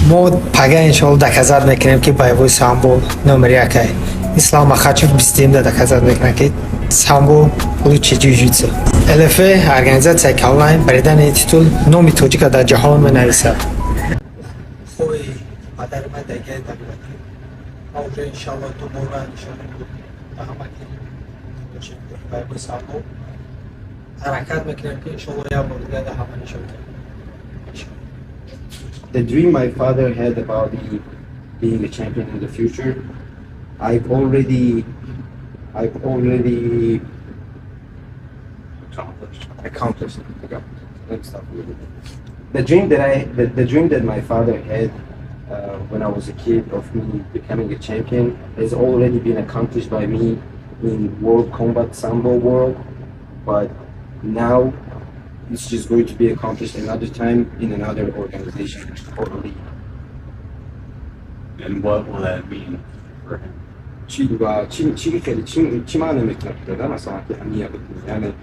Мо пага иншоалло доказать мекунем, ки боевой самбо номер якай. Ислам Махачев бистимда доказать мекунад, ки самбо лучше ҷиу-ҷитсу. ЛФА организатсияи калонай, баридани титул номи тоҷика дар ҷаҳон менависад. Хои падари ман дагай давлатӣ. Ма уже иншалло дубора нишон ба ҳама, ки боевой самбо ҳаракат мекунем, ки иншалло як бор дига дар ҳама нишон диҳем. The dream my father had about me being a champion in the future, I've already Accomplished. Accomplished. Okay, let's stop a little bit. The dream that my father had when I was a kid of me becoming a champion has already been accomplished by me in World Combat Sambo world, but now it's just going to be accomplished another time in another organization or league. And what will that mean for him? چی و چی چی خیلی چی چی معنی میکنه داده مثلا که همیه بکنی یعنی